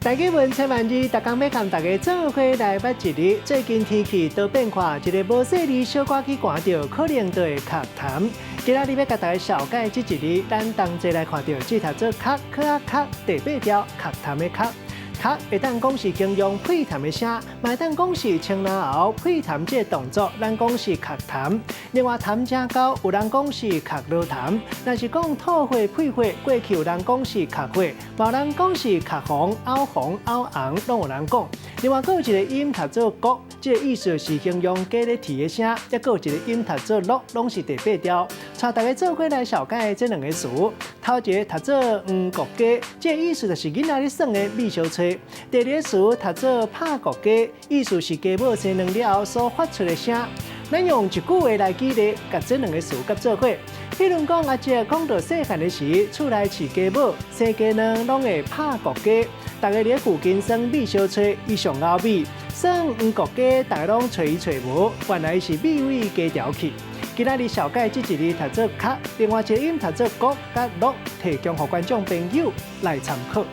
大家問千萬字，逐工欲共大家做伙來捌一字。最近天氣多變化，一个無細膩小可去寒著，可能就會咳痰。今仔日欲共大家紹介這一字，咱同齊來看著，這讀做咳，咳仔咳，第八調咳痰的咳。咳會當講是形容噴痰的聲，嘛會當講是清嚨喉噴痰這个動作，咱講是咳痰。另外痰誠厚，有人講是咳落痰；若是講吐血噴血，過去有人講是咳血，嘛有人講是咳紅、嘔紅、嘔紅，攏有人講。另外，閣有一个音讀做國，這个意思是形容雞咧啼的聲；抑閣有一个音讀做樂，攏是第八調。帶大家做伙來紹介這兩个詞。頭一个讀做黃國雞，這个意思就是囡仔咧耍的覕相揣。第二个詞讀做拍國雞，意思是雞母生卵了後所發出的聲。咱用一句話來舉例，共這兩个詞佮做伙。比如講，阿姐講著細漢的時，厝內飼雞母，生雞卵攏會拍國雞。逐家佇附近耍覕相揣，伊上𠢕覕，耍黃國雞，逐家攏揣伊揣無，原來是覕覕雞牢去。今仔日紹介這一字讀做咳，另外一个音讀做國佮樂，提供予觀眾朋友來參考。